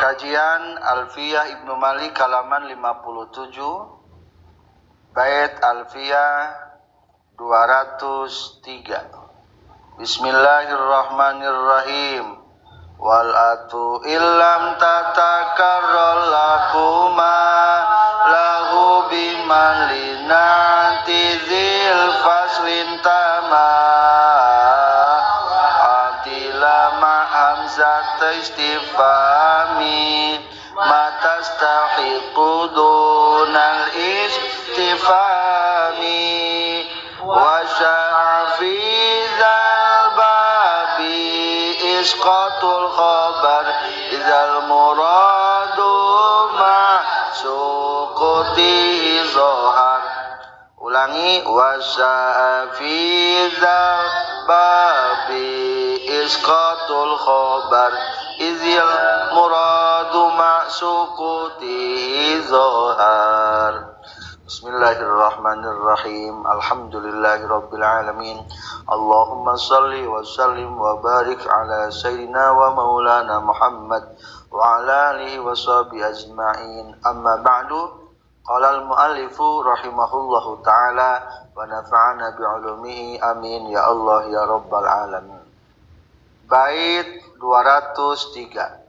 Kajian Alfiyah Ibnu Malik halaman 57, bait Alfiyah 203. Bismillahirrahmanirrahim. Wal atu illam tatakarrar lakuma lahu biman linati dzil faslin tama atila ma hamzat istifami matastahiqu dunal istifami wa sya'fi dzal babi isqatul khabar idzal muradu ma suqutihi zohar. Ulangi, wa sya'fi dzal babi isqatul khabar idzal muradu ma suqutihi zohar. Bismillahirrahmanirrahim. Alhamdulillahirabbil alamin. Allahumma shalli wa sallim wa barik ala sayyidina wa maulana Muhammad wa ala alihi wa sahbihi ajma'in. Amma ba'du. Qala al-muallifu rahimahullahu ta'ala wa nafa'ana bi'ulumihi amin ya Allah ya rabbal alamin. Bait 203.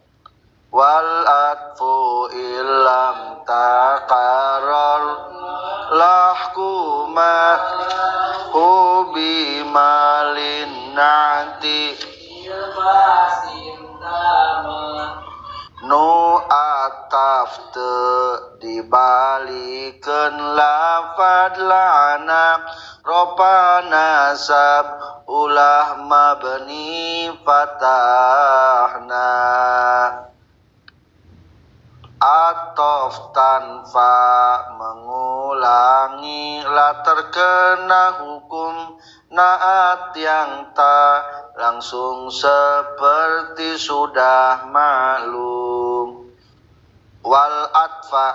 Wal atfu illam taqarrar lahkuma hu bimalin na'ti nu ataf te dibalikeun lafad lana ropa nasab ulah mabni fatahna. Atof tanpa mengulangi la terkena hukum naat yang tak langsung seperti sudah maklum. Wal atfa,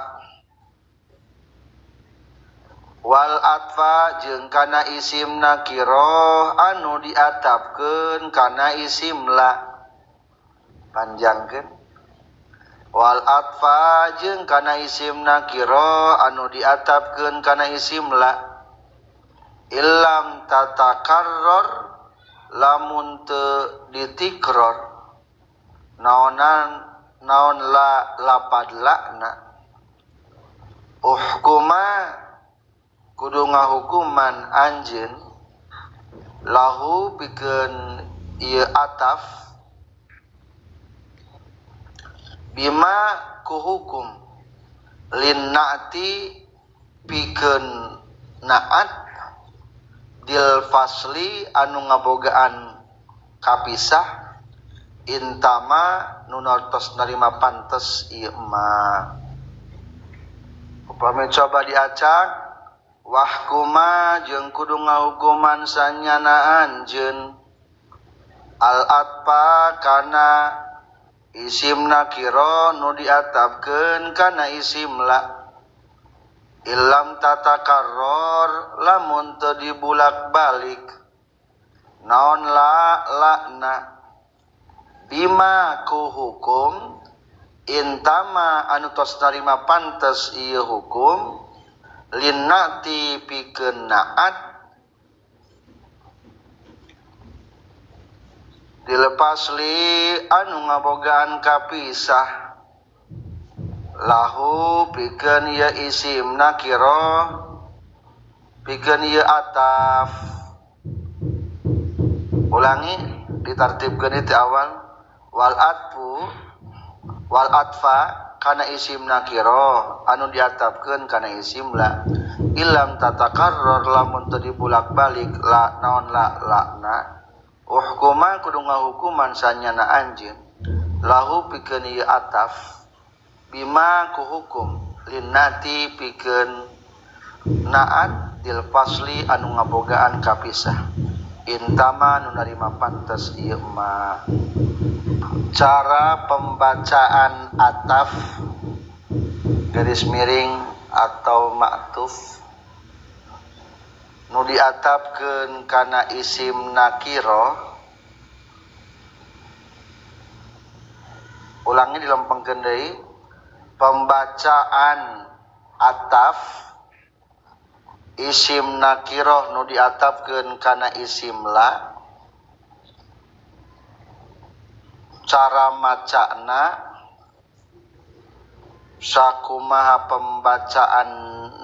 wal atfa jeung kana isim nakiroh anu diatapkeun kana isim la. Panjangkeun. Wal atfa jeung kana isim nakiro anu diatapkeun kana isim la. Illam tatakarror lamun teu ditikror naonan naon la lapad lakna uhkuma kudu ngahukuman anjeun lahu pikeun ieu ataf bima ku hukum linnati pikeun naat dil fasli anu ngabogaan kapisah intama nu tos narima pantes ieu mah. Upami coba diacak, wahkuma jeung kudu ngahukuman sanyana anjeun al atfa kana isim nakiro nu diatapkeun kana isim la. Illam tatakarror lamun teu dibulak-balik naon la lakna bima ku hukum intama anu tos narima pantes ieu hukum linnati pikeun naat dilepas li anu ngabogaan kapisah lahu pikeun ieu isim nakiro pikeun ieu ataf. Ulangi, ditartibkeun ti awal. Wal atfu wal atfa kana isim nakiro anu diatapkeun kana isim la. Illam tatakarror lamun teu dibulak-balik la naon la lakna uhkuma kudu ngahukuman sanyana anjeun lahu pikeun ieu ataf bima ku hukum linnati pikeun naat dil fasli anu ngabogaan kapisah intama nu narima pantes ieu mah. Cara pembacaan ataf garis miring atau ma'tuf nu diatapkeun kana isim nakiro Ulangi dilempengkeun deui. Pembacaan ataf isim nakiroh nu diatafkeun kana isim la, cara macana sakumaha pembacaan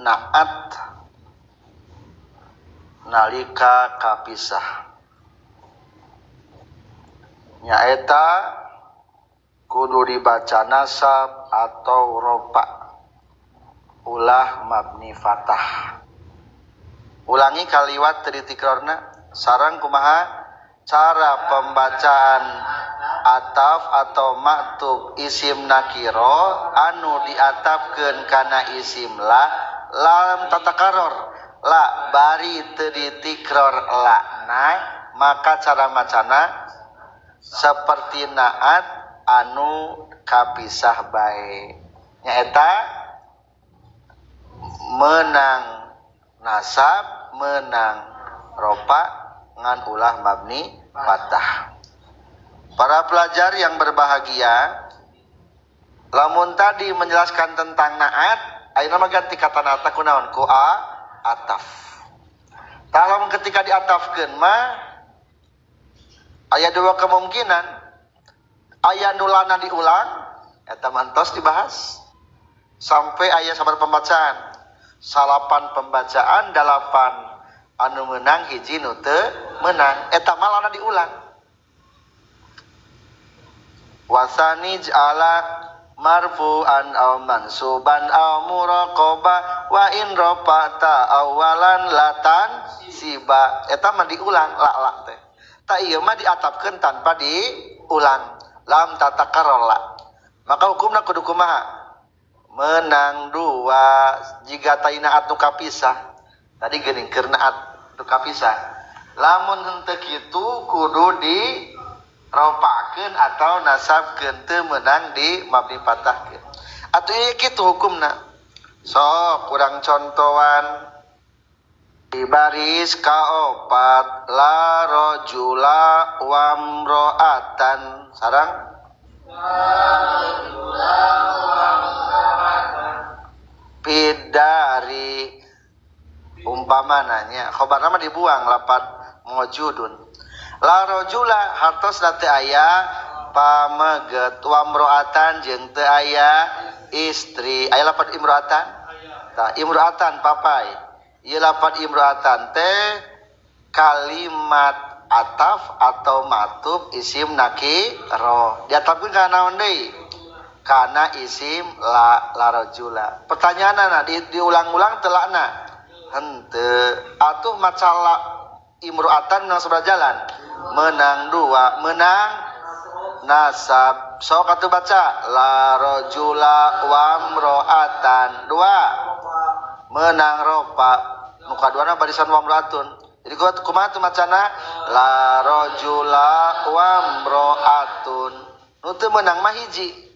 naat nalika kapisah. Nyaeta kudu dibaca nasab atau ropa, ulah mabni fathah. Ulangi kaliwat teu ditikrorna sareng kumaha cara pembacaan ataf atau maktub isim nakiro anu diatafkeun kana isim la lam tatakaror la bari teu ditikror la na, maka cara macana seperti naat anu kapisah bae. Nyaeta menang nasab, menang ropa ngan ulah mabni fathah. Para pelajar yang berbahagia, lamun tadi menjelaskan tentang naat, ayeuna mah ganti kata naat ku naon? Ku a ataf. Tah lamun ketika diatafkeun mah aya dua kemungkinan. Aya nu lana diulang, eta mantos dibahas sampai aya sabar pembacaan. Salapan pembacaan, dalapan anu menang, hiji nu teu menang, eta mah lana diulang. Wasani ja'ala marfu'an aw mansuban aw muraqaba wa in rafa'ta awalan latan siba, eta mah diulang la-la teh. Ta ieu mah diatapkeun tanpa diulang, lam tatakarrar la. Maka hukumna kudu kumaha? Menang dua jika taina anu kapisah. Tadi geuning keur naat nu kapisah. Lamun henteu kitu kudu di ropakeun atau nasabkeun, teu meunang di mabni patahkeun. Atuh ieu kitu hukumna. Sok kurang contohan di baris kaopat la rajula wamro'atan sareng la rajula wamro'atan pidari umpamananya khobarna mah dibuang lapat mawjudun. La rajula hartosna teu aya pameget, wamro'atan jeung teu aya istri. Aya lapat imro'atan? Tah imro'atan papai. Ieu lapat imro'atan teh kalimat ataf atau matub isim nakiro. Diatapkeun kana naon deui? Kana isim la, la rajula. Pertanyaanna diulang-ulang teu lakna? Henteu. Atuh maca imro'atan menang sebelah jalan, menang dua, menang nasab. Sok atuh baca la rajula wamro'atan dua, menang ropa. Nu kaduana barisan wamro'atun. Jadi kumaha tuh macana la rajula wamro'atun. Nu teu menang mah hiji.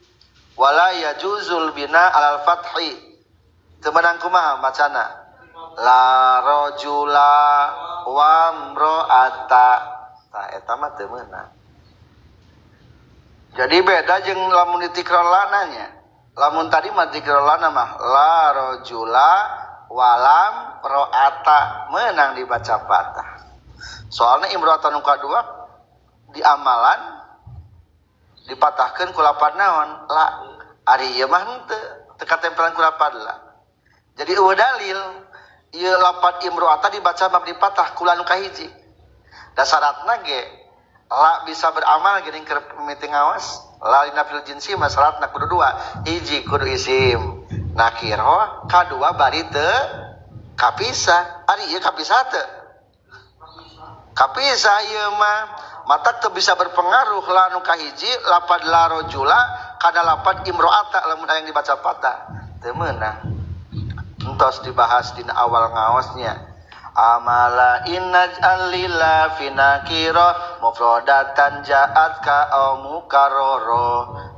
Wala yajuzul bina alal fathi. Teu menang kumaha macana? La rajula wamro'ata. Tah eta mah teu meunang. Jadi beda jeung lamun ditikrar lananya. Lamun tadi mah tikrar lana mah la rajula walam ro'ata menang dibaca patah. Soalnya imro'atan nu kadua di amalan dipatahkeun ku lapan naon? La. Ari ieu mah henteu, teu katempelan ku lapan la. Jadi eueuh dalil ieu lapan imro'ata dibaca mabni patah ku nu kahiji. Da syaratna ge la bisa beramal geuning keur mimiti ngawas, la linafil jinsi mah syaratna kudu dua, hiji kudu isim nakiro, kadua bari teu kapisah. Ari ieu kapisah teu? Kapisah ieu mah mata teu bisa berpengaruh la nu kahiji lapad la rajula kana lapad imro'ata lamun hayang dibaca patah teu meunang. Entos dibahas dina awal ngaosnya. Amala innaj'al lila finakira mufradatan ja'at ka au mukarrara.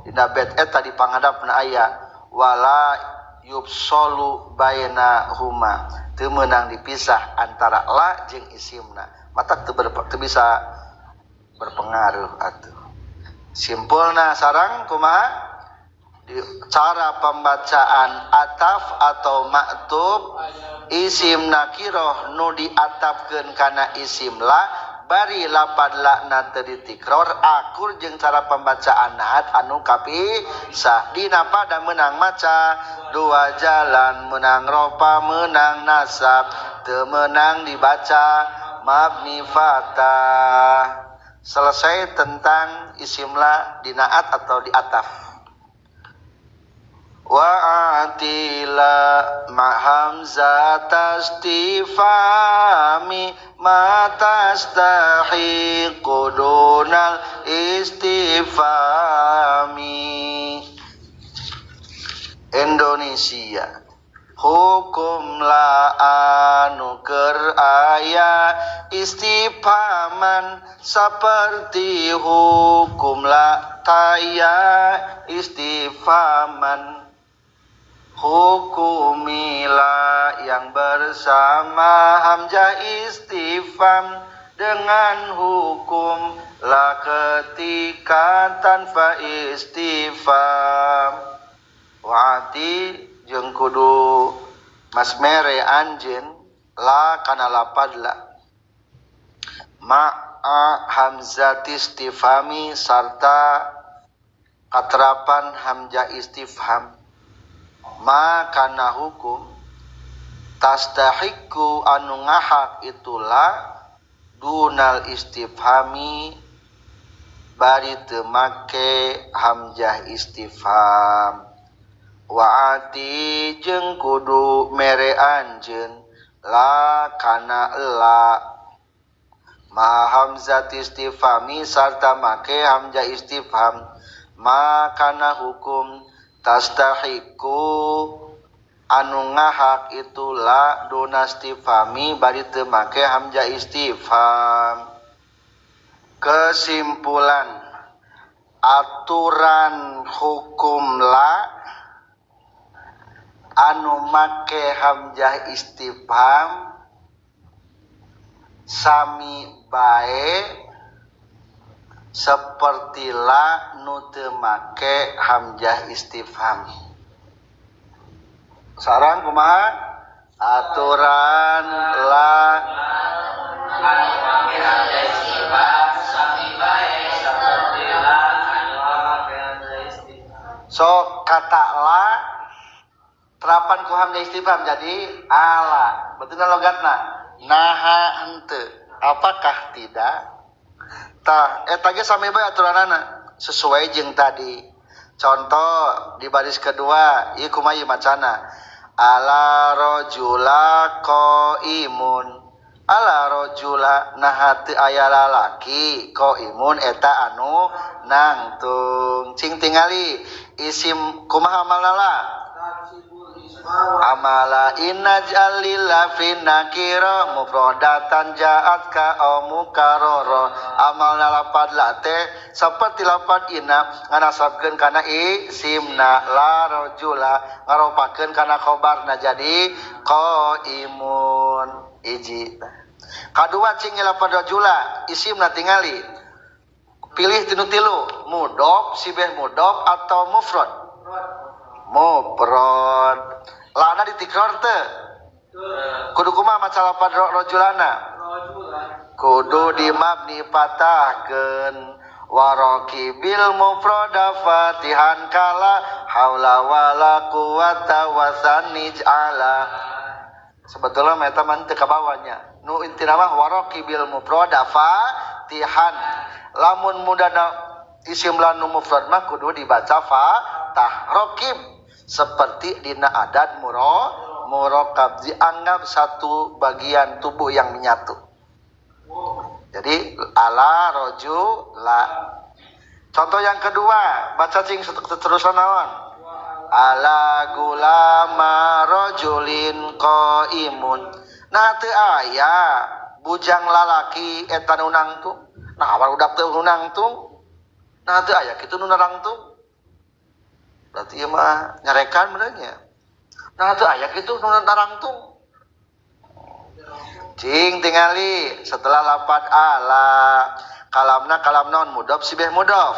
Dina bet eta di panghadapna aya wala yubsolu baina huma. Teu meunang dipisah antara la jeung isimna. Mata teu bisa berpengaruh atuh. Simpulna sarang kumaha? Di cara pembacaan ataf atau maktub isim nakiroh nu diatafkeun kana isim la bari lapad lakna teu ditikror akur jeung cara pembacaan naat anu kapisah. Dina pada meunang maca dua jalan, meunang ropa meunang nasab, teu meunang dibaca mabni fathah. Selesai tentang isim la dinaat atau diataf. Wa atila ma hamzata istifhami ma tastahiqu dunal istifhami. Indonesia hukum la anu keur aya istifhaman seperti hukum la taya istifhaman. Hukumilah yang bersama hamzah istifham dengan hukum la ketika tanpa istifham. Wa'ati jeung kudu mas mere anjeun la kana lapad la ma'a hamzati istifhami sarta katerapan hamzah istifham. Ma kana hukum tastahiku anu ngahak itulah dunal istifhami bari teu make hamzah istifham. Wa'ati jeung kudu mere anjeun la kana la ma hamzah istifhami sarta make hamzah istifham. Ma kana hukum tastahiku anu ngahak itulah dunastifhami bari teu make hamzah istifham. Kesimpulan aturan hukum la anu make hamzah istifham sami bae seperti la nu teu make hamzah istifham. Sarang kumaha? Aturan la anu make hamzah istifham sami bae seperti la anu make hamzah istifham. So kata la terapan ku hamzah istifham jadi ala. Betulna logatna? Naha henteu. Apakah tidak? Tah eta ge sami bae aturanana sesuai jeung tadi. Contoh di baris kedua ieu kumaha ieu macana? Ala rajula qaimun. Ala rajula naha teu aya lalaki qaimun eta anu nangtung. Cing tingali isim kumaha amalna la? Amala inna ja'alila fi nakira mufradatan ja'at ka au mukarrara. Amalna lapad la teh seperti lapad inna nganasabkeun kana isimna la rajula ngaropakeun kana khobarna jadi qaimun. Hiji. Kadua cing lapad rajula isimna tingali pilih tinu tilu mudhof sibeh mudhof atau mufrad. Mufrad. Lana ditikrar teu? Kudu kumaha maca lapad rajulana? Kudu dimabni patahkeun. Waraqibil mufrada fatihan kala haula wala quwata wasanij'ala. Sebetulnya eta mah teu kabawanya. Nu intina mah waraqibil mufrada fatihan. Lamun mudana isim lanu mufrad mah kudu dibaca fatah raqib. Seperti dina adat murokab dianggap satu bagian tubuh yang menyatu. Jadi ala roju la. Contoh yang kedua, baca cing terusan naon? Ala gulama rojulin qaimun. Nah teu aya bujang lalaki eta nu nangtung. Nah awal udah teu nu nangtung. Nah teu aya kitu nu nangtung. Berarti ieu mah nyarekan benernya. Nah teu aya kitu nu narangtung. Cing tingali setelah lapad ala kalamna kalam non mudhof sibeh mudhof.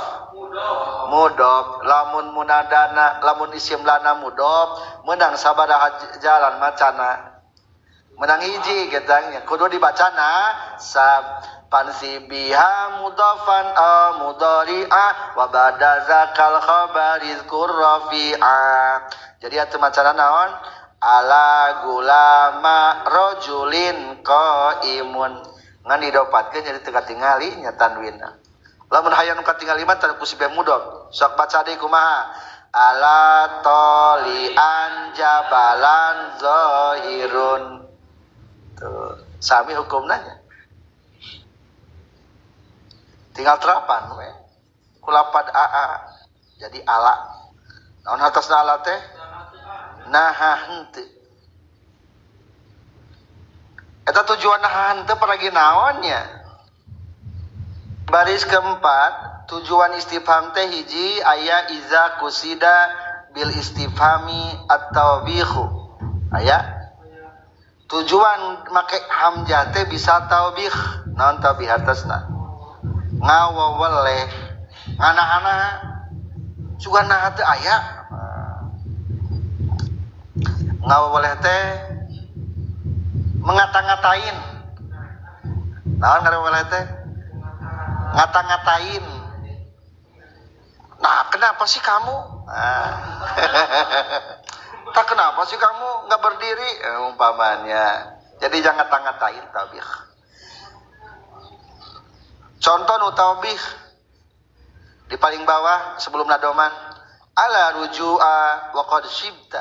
Mudhof. Lamun munadana lamun isim lana mudhof meunang sabaraha jalan macana? Menang hiji getangnya kudu dibacana sab pansibiha mudhafan aw mudhari'a wa ba'da zakal khabari dzkur rafi'a. Jadi atuh macana naon? Ala gulama rajulin qaimun. Ngan didopatkeun jadi teu katingali nya tanwinna. Lamun hayang nu katingali mah teu kusibe mudhof. Sok baca deui kumaha? Ala tolian jabalan zahirun. Tuh, sami hukumna nya. Tinggal terapan we. Kulapad aa jadi ala. Naon hartosna ala teh? Naha henteu. Eta tujuan naha henteu paragi naon nya? Baris keempat, tujuan istifham teh hiji aya iza kusida bil istifhami at-tawbihu. Aya tujuan make hamzah teh bisa taubih. Naon taubih hartosna? Ngawaweleh, ngana-hana, sugan naha teu aya. Ngawaweleh teh mengata-ngatain. Naon ngawaweleh teh? Ngata-ngatain. Nah, kenapa sih kamu? Nah. Tak kenapa sih kamu nggak berdiri? Umpamanya. Jadi jangan ngata-ngatain taubih. Contoh nu taubih di paling bawah sebelum nadoman ala rujua wa qad syibta.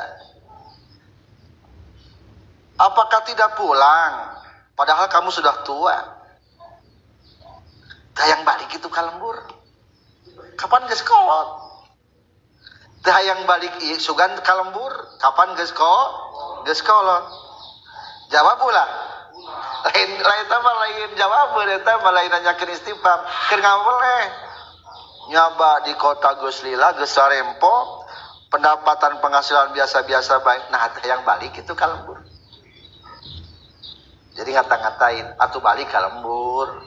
Apakah tidak pulang padahal kamu sudah tua? Hayang balik itu ka lembur. Kapan geus kolot? Teu hayang balik ieu sugan ka lembur, kapan geus geus kolot? Jawab ulah. Lain lain teh mah lain jawab eta mah lain nanyakeun istifham. Keur ngaweleh. Nyaba di kota geus lila geus sarempo, pendapatan penghasilan biasa-biasa baik. Nah, teu hayang balik itu ka lembur. Jadi ngata-ngatain atuh balik ka lembur.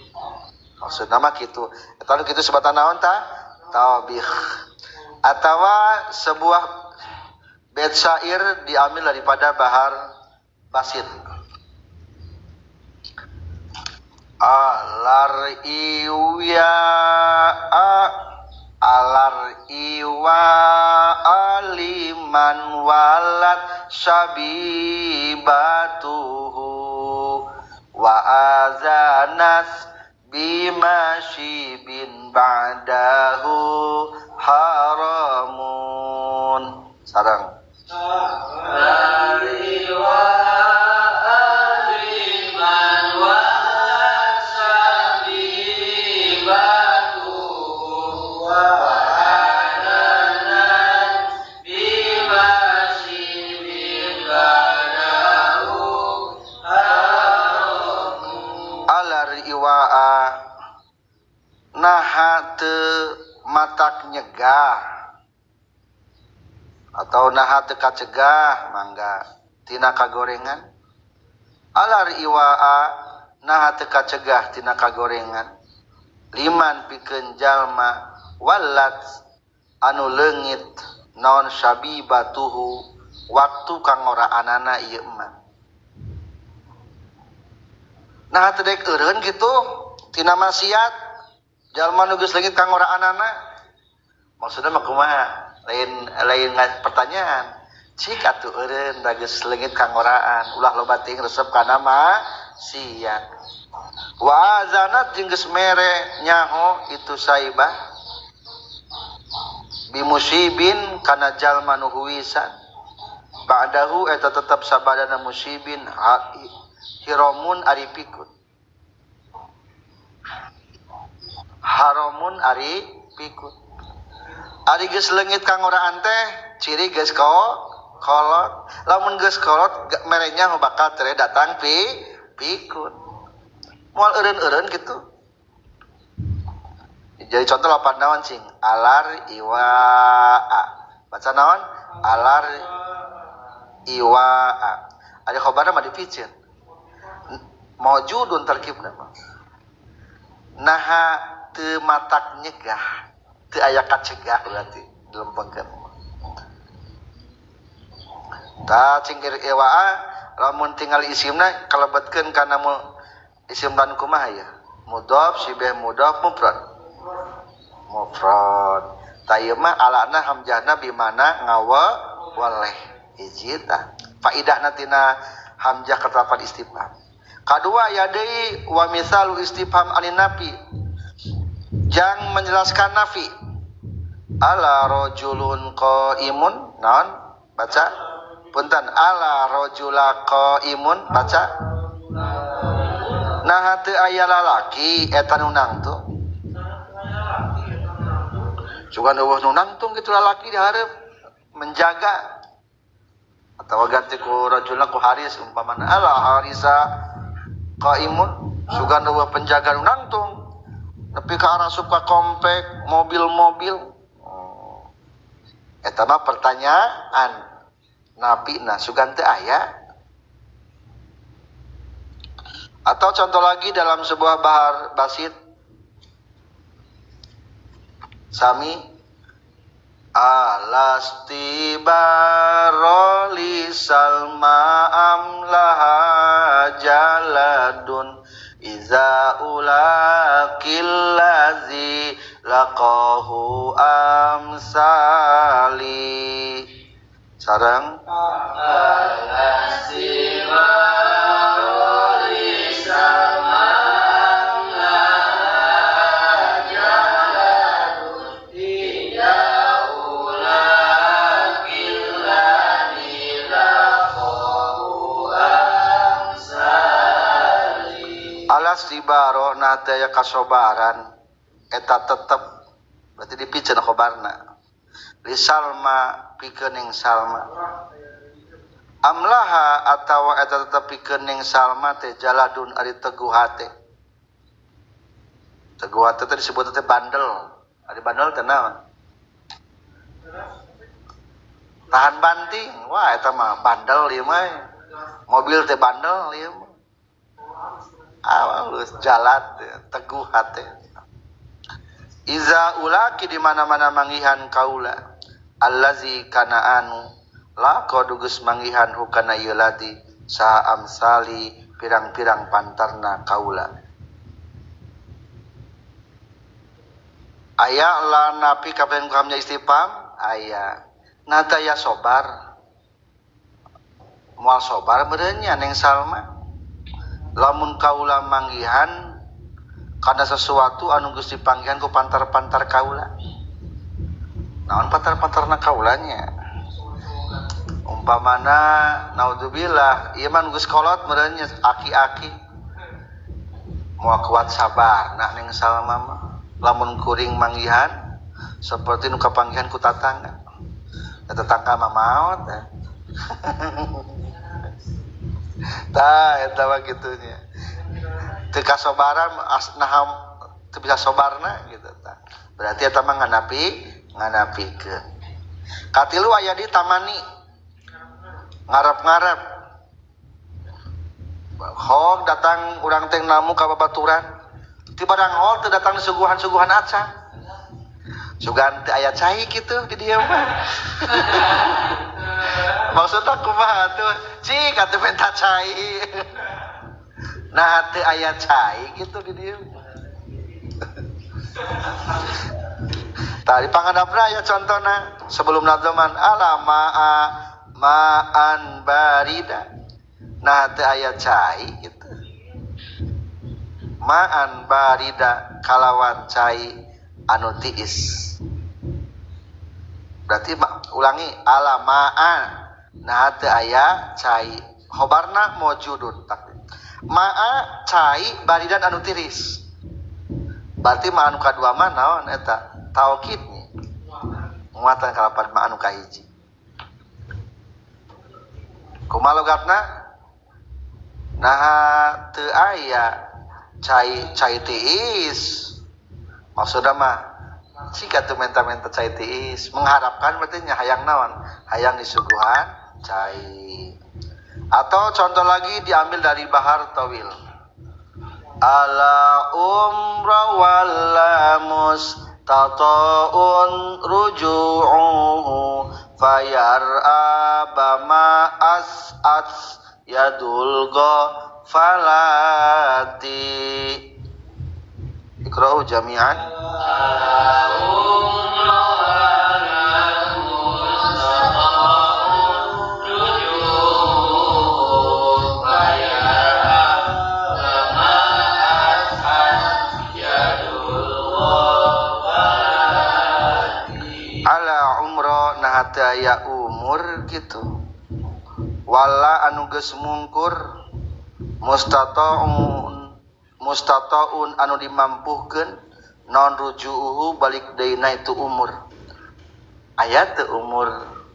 Maksudna mah kitu. Eta nu kitu sebatan naon tah? Taubih. Atawa sebuah bait syair diambil daripada Bahar Basit. Alar iwa alar iwa aliman walat syabibatuhu wa azanas bima syibin ba'dahu haramun. Sarang naha teu matak nyegah atau naha teu kacegah mangga tina kagorengan. Alar iwaa naha teu kacegah tina kagorengan liman pikeun jalma walat anu leungit naon syabibatuhu waktu kangoraanana ieu mah. Naha teu dek eureun kitu tina maksiat jalma nu geus leungit kangoraanana. Maksudna mah kumaha? Lain lain pertanyaan. Cik atuh eureun da geus leungit kangoraan, ulah loba teuing resep kana maksiat. Wa azanat jeung geus mere nyaho itu saibah bimusibin kana jalma nu huwisan. Ba'dahu eta tetep sabadana musibin hiramun ari pikun. Haramun ari pikun. Ari geus leungit kangoraan teh ciri geus kolot. Lamun geus kolot merenya bakal tere datang pikun. Moal eureun-eureun kitu. Jadi contoh lapan naon cing? Alar iwaa. Baca naon? Alar iwaa. Ari khabarna mah dipicen. Maujudun tarkibna mah. Naha teu matak nyegah. Teu aya kacegah berarti dilempengkeun. Tah cingkir ewaa lamun tinggal isimna kalebetkeun kana isim lan kumaha ya? Mudhof sibeh mudhof mufrad. Mufrad. Tah ieu mah alana hamzahna bimana ngawa waleh hiji tah. Faidahna tina hamzah ketetapan istifham. Kadua ya deui wa misalu istifham anin nafi. Jang menjelaskan nafi. Ala rajulun qaimun naon? Baca. Punten ala rajula qaimun baca. Nah teu aya lalaki eta nu nangtung. Sugan eueuh nu nangtung kitu lalaki dihareup menjaga atawa ganti ku rajulna ku haris umpamana ala harisa qaimun sugan eueuh penjaga nu nangtung nepi ka arasup ka komplek mobil-mobil. Eta mah pertanyaan napi nah sugan teu aya. Atau contoh lagi dalam sebuah bahar basit sami alastibaro li salma amlaha jaladun iza ulaqil ladzi laqahu amsali sareng alastibaro li salma amlaha jaladun iza ulaqil ladzi laqahu amsali. Alas dibaro nah teh aya kasobaran eta tetep berarti dipiceun khobarna li Salma pikeun ning Salma amlaha atawa eta tetep pikeun ning Salma teh jaladun ari teguh hate. Teguh hate teh disebut teh bandel. Ari bandel teh naon? Tahan banting. Wah eta mah bandel ieu mah. Mobil teh bandel ieu mah. Alus jalan teguh hate. Iza ulaki di mana-mana manggihan kaula allazi kana anu laqad geus manggihan hukana ieu ladi saha amsali pirang-pirang pantarna kaula. Aya la napi kapen hamzah istifham aya. Nata ya sobar. Moal sobar meureun nya Neng Salma. Lamun kaula manggihan kana sesuatu anu geus dipanggihan ku pantar-pantar kaula. Naon pantar-pantarna kaulanya? Umpamana naudzubillah, ieu mah geus kolot meureun nya aki-aki. Moal kuat sabar nah Neng Salma mah. Lamun kuring manggihan seperti nu kapanggihan ku tatangga. Eta tetangga mah maot. Tah eta mah kitunya. Teu kasobaran nah teu bisa sobarna gitu tah. Berarti eta mah nganapikeun. Katilu aya di tamani. Ngarep-ngarep. Hog datang urang teh namu ka babaturan. Ti barang hog teu datang suguhan-suguhan acan. Sugan teu aya cai kitu di dieu mah. Maksudna kumaha tuh? Cik atuh minta cai. Nah teu aya cai kitu di dieu. Tah di pangadapna aya contona sebelum nazoman ala maa ma'an barida. Nah teu aya cai kitu. Ma'an barida kalawan cai anu tiis. Berarti ulangi ala ma'a nah teu aya cai khobarna mawjudun takdir. Ma'a cai baridan anu tiris. Berarti ma anu kadua mah naon eta taukid nya. Muatan kalapan ma anu kahiji. Kumaha logatna? Nah teu aya cai cai tiis. Maksudna mah jika tuh minta-minta cai tiis, mengharapkan berarti nya hayang naon? Hayang disuguhan cai. Atau contoh lagi diambil dari Bahar Tawil. Ala umra wala Tataun ruju'uhu fayar'a bama as yadul falati. Iqra'u jami'an. Ala umro nah teu aya umur kitu wala anu geus mungkur mustata'un anu dimampuhkeun non rujuuhu balik deuna itu umur. Aya teu umur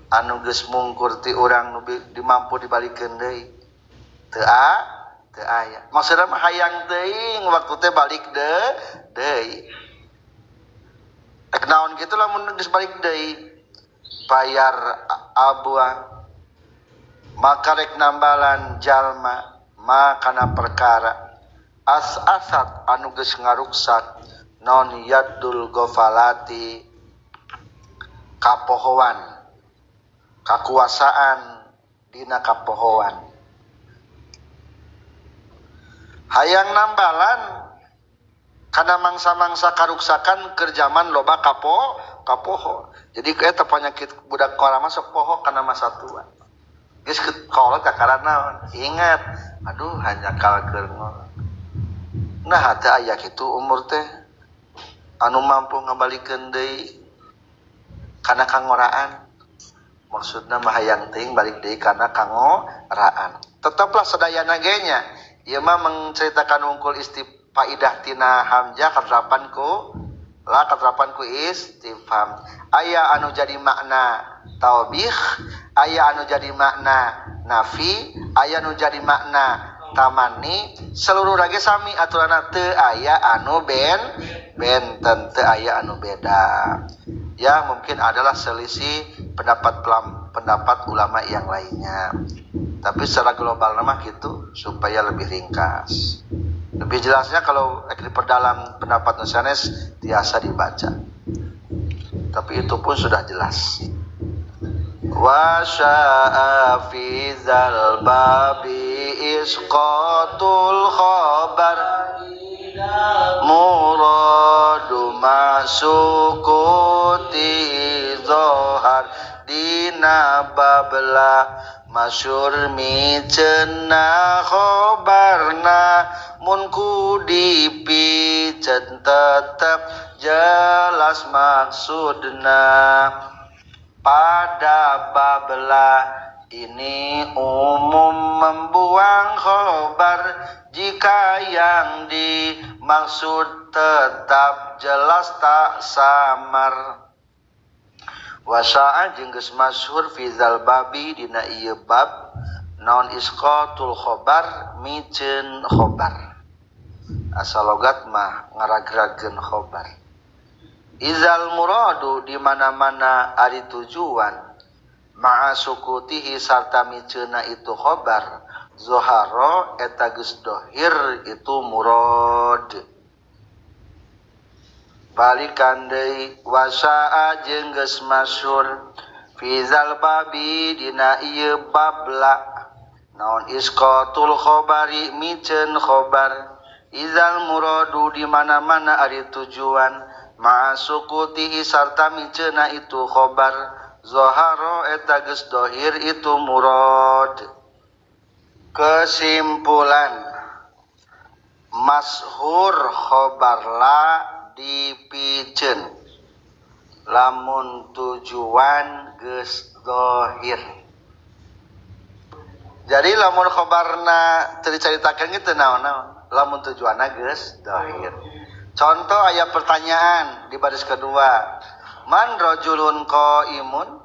anu geus mungkur ti urang nu dimampu dibalikeun deui? Teu aya. Maksudna mah hayang teuing waktu teh balik deui. Rek naon kitu lamun geus balik deui bayar abua maka rek nambalan jalma makana perkara as-asat anu geus ngaruksak non yadul ghafalati kapohoan kakuasaan dina kapohoan. Hayang nambalan kana mangsa-mangsa karuksakan keur jaman loba kapoho. Jadi eta penyakit budak kola masuk poho kana masa tua. Geus kolot kakara naon? Ingat, aduh hanya kalkeun. Nah teu aya kitu umur teh anu mampu ngabalikeun deui kana kangoraan. Maksudna mah hayang teuing balik deui kana kangoraan. Tetaplah sadayana ge nya. Ieu mah menceritakan unggul faidah tina hamzah katerapan ku la katerapan ku istifham. Aya anu jadi makna taubih, aya anu jadi makna nafi, aya anu jadi makna tamani. Seluruh lagi sami aturanna teu aya anu benten, teu aya anu beda. Ya mungkin adalah selisih pendapat ulama yang lainnya. Tapi secara global nama gitu supaya lebih ringkas. Lebih jelasnya kalau diperdalam pendapat Nusanes biasa dibaca. Tapi itu pun sudah jelas. Wa sya'a fi zal babi isqatul khabar muradu masukuti zohar dina babla masyur micena khobarna mun ku dipicen tetep jelas maksudna. Pada babla ini umum membuang khobar jika yang dimaksud tetap jelas tak samar. Wasa'a jeung geus masyhur fi zal babi dina ieu bab naon isqatul khobar miceun khobar. Asal logat mah ngaragrageun khobar. Izal muradu di mana-mana ari tujuan ma'a sukutihi sarta miceuna itu khobar zoharo eta geus dohir itu murad. Balikan deui wasa'a jeung geus masyhur fi zal babi dina ieu babla naon isqatul khobari miceun khobar. Izal muradu di mana-mana ari tujuan ma'a sukutihi sarta miceuna itu khobar zoharo eta geus dohir itu murad. Kesimpulan masyhur khobar la dipiceun lamun tujuan geus dohir. Jadi lamun khobarna teu dicaritakeun kitu naon-naon, lamun tujuanna geus dohir. Contoh aya pertanyaan di baris kedua. Man rajulun qaimun?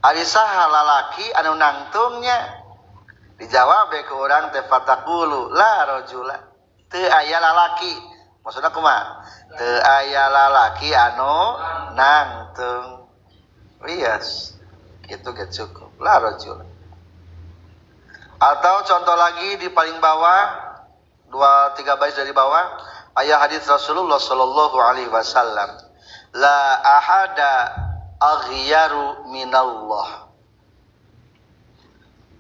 Ari saha lalaki anu nangtungnya? Dijawab ku urang teh fataqulu la rajula. Teu aya lalaki. Maksudna kumaha? Teu aya lalaki anu nangtung. Rias. Kitu ge cukup. La rajula. Atau contoh lagi di paling bawah, 2-3 baris dari bawah, Aya hadis Rasulullah sallallahu alaihi wasallam, la ahada aghyaru minallah.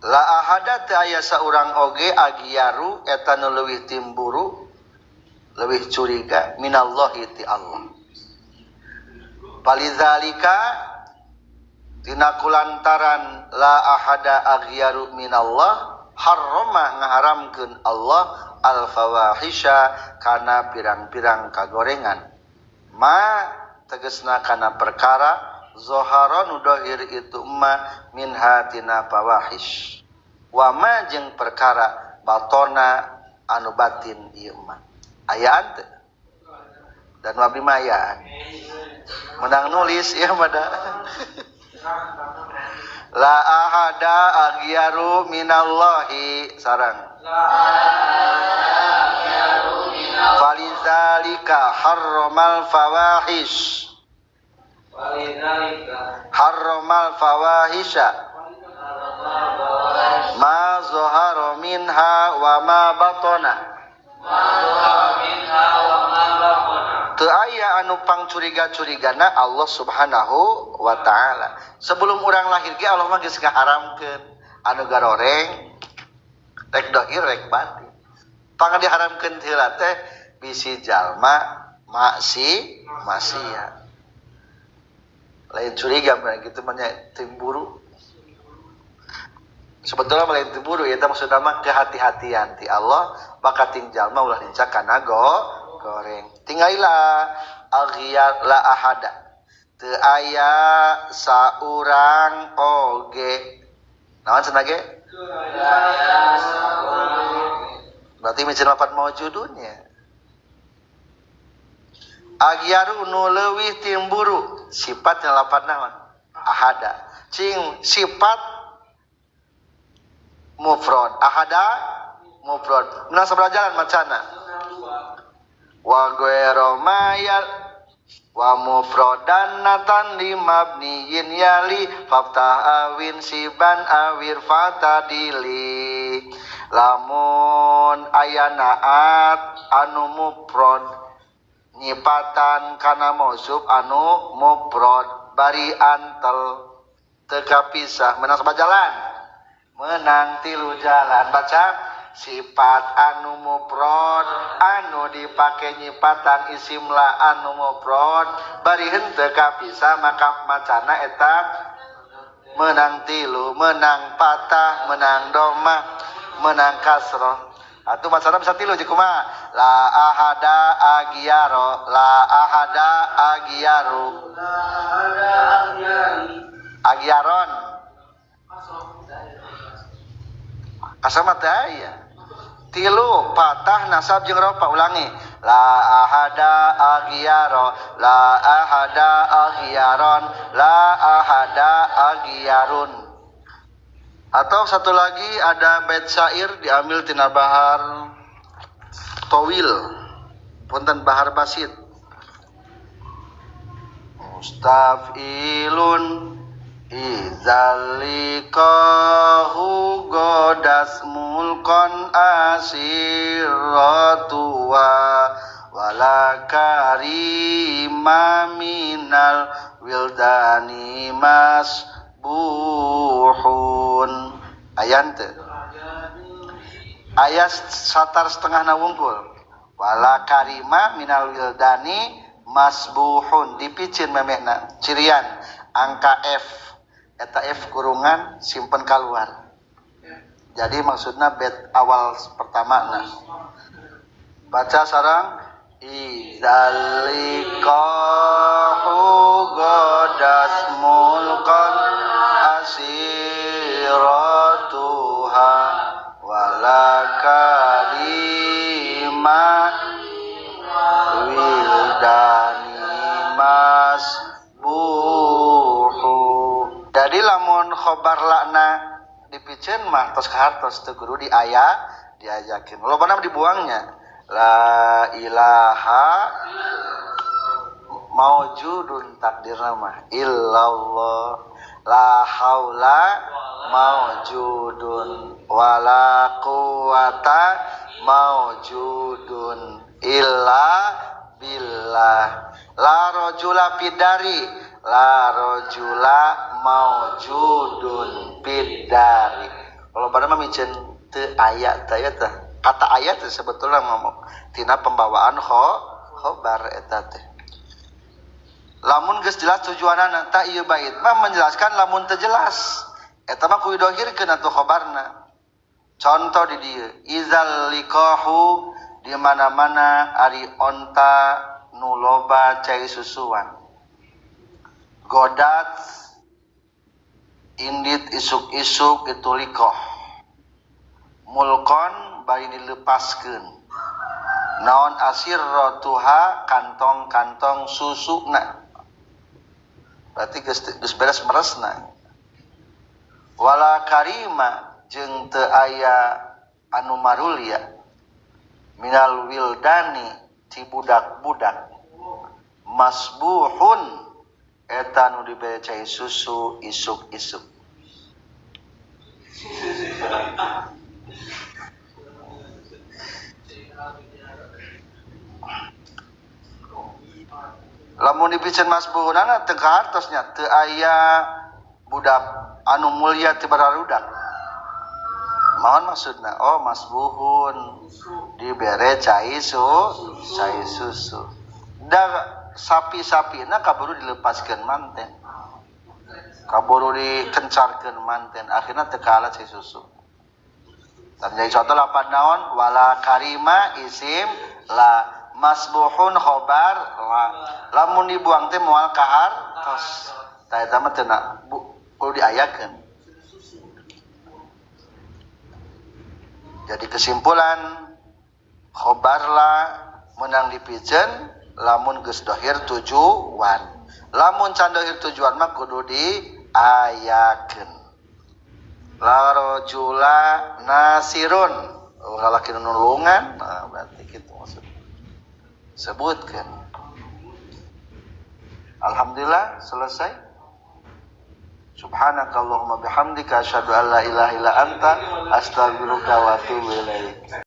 La ahada teu aya saurang oge aghyaru eta nu leuwih timburu, leuwih curiga minallahi ti Allah. Palizalika tina kulantaran la ahada aghyaru minallah harrama ngaharamkeun Allah al fawahisha kana pirang-pirang kagorengan. Ma tegesna kana perkara zahara nu dohir itu ma minha tina fawahish. Wa ma jeung perkara batona anu batin ieu ma. Ayaan teu? Dan wabi mah ayaan. Menang nulis ieu mah da. La ahada aghyaru minallahi sarang. La ahada aghyaru minallahi. Falizalika harramal fawahish. Falizalika harramal fawahisha. Ma zahara minha wa ma batona. Ma zahara minha wa ma batona. Teu aya anu pangcuriga-curigana Allah Subhanahu wa taala. Sebelum urang lahir ge Allah mah geus ngaharamkeun anu garoreng rek dohir rek batin. Pang diharamkeun heula teh bisi jalma maksi maksiat. Lain curiga mah kitu mah nya timburu. Sebetulnya lain timburu eta maksudna mah kehati-hatian ti Allah bakal ting jalma ulah lincah kana goreng. Tinggallah aghyar la ahada. Teu aya saurang oge. Naon cenah ge? Berarti micin lapan maujudunnya. Aghyaru nu leuwih timburu sifatnya lapan naon? Ahada. Cing sifat mufrad. Ahada mufrad. Menang sabaraha jalan macana? Wa ghairu mayal wa mufradan natan li mabniyin yali faftah awin siban awir fatadili. Lamun aya naat anu mufrad nyipatan kana mausuf anu mufrad bari antel teu kapisah menang sabaraha jalan? Menang tilu jalan. Baca sifat anu mufrad anu dipake nyipatan isim la anu mufrad bari henteu kapisah maka macana eta menang tilu, menang patah, menang domah, menang kasroh. Atuh macana bisa tilu jeung kumaha? La ahada agyaro, la ahada agyaru, agyaron kasama teh aya. Tilu patah nasab jeung rofa, ulangi la ahada agyaro, la ahada agyaron, la ahada agyarun. Atau satu lagi ada bait syair diambil tina bahar tawil, punten bahar basit. Mustafilun izalikahu godas mulkon asiratuwa wala karima minal wildani masbuhun. Ayan teu? Aya satar setengah na wungkul. Wala karima minal wildani masbuhun dipicin memehna cirian angka F eta F kurungan simpen keluar. Jadi maksudna bait awal pertama nah. Baca sarang izalikahu godas mulkan asiratuha wala karima wildani masbuhu. Jadi lamun khobar lakna dipiceun mah tos kahartos teu kudu diaya diajakeun. Lobana dibuangnya. La ilaha maujudun takdirna mah illallah. La haula maujudun wala quwata maujudun Illa billah. La rajula fidari, la rajula maujudun fidari. Kalau pada mah miceun teu aya teh aya teh. Kata aya teh sebetulna ngomong tina pembawaan khobar eta teh. Lamun geus jelas tujuanana tah ieu bait mah menjelaskan lamun teu jelas. Eta mah kudu dohirkeun atuh khobarna. Contoh di dieu, izal liqahu di mana-mana ari onta nu loba cai susuan. Godat indit isuk-isuk itu liqah. Mulkon bari dilepaskeun. Naon asirratuha kantong-kantong susuna. Berarti geus beres meresna. Wala karima jeung teu aya anu marulia minal wildani ti budak-budak masbuhun eta nu dibere cai susu isuk-isuk. Lamun dipiceun masbuhunana teu kahartosnya teu aya budak anu mulia ti bararudak. Maon maksudna? Oh, masbuhun dibere cai susu. Da sapi-sapina kaburu dilepaskeun manten. Kaburu dikencarkeun manten, akhirna teu kaala cai susu. Jadi contoh lapan naon wala karima isim la masbuhun khobar la. Lamun dibuang teh moal kahar tos. Tah eta mah teu kudu diayakeun. Jadi kesimpulan khobar la menang dipiceun lamun geus dohir tujuan. Lamun can dohir tujuan mah kudu diayakeun. La rajula nasirun, lalaki nu nulungan, nah berarti kitu maksudna. Sebutkeun. Alhamdulillah selesai. Subhanakallahumma bihamdika asyhadu an la ilaha illa anta astaghfiruka wa atubu ilaik.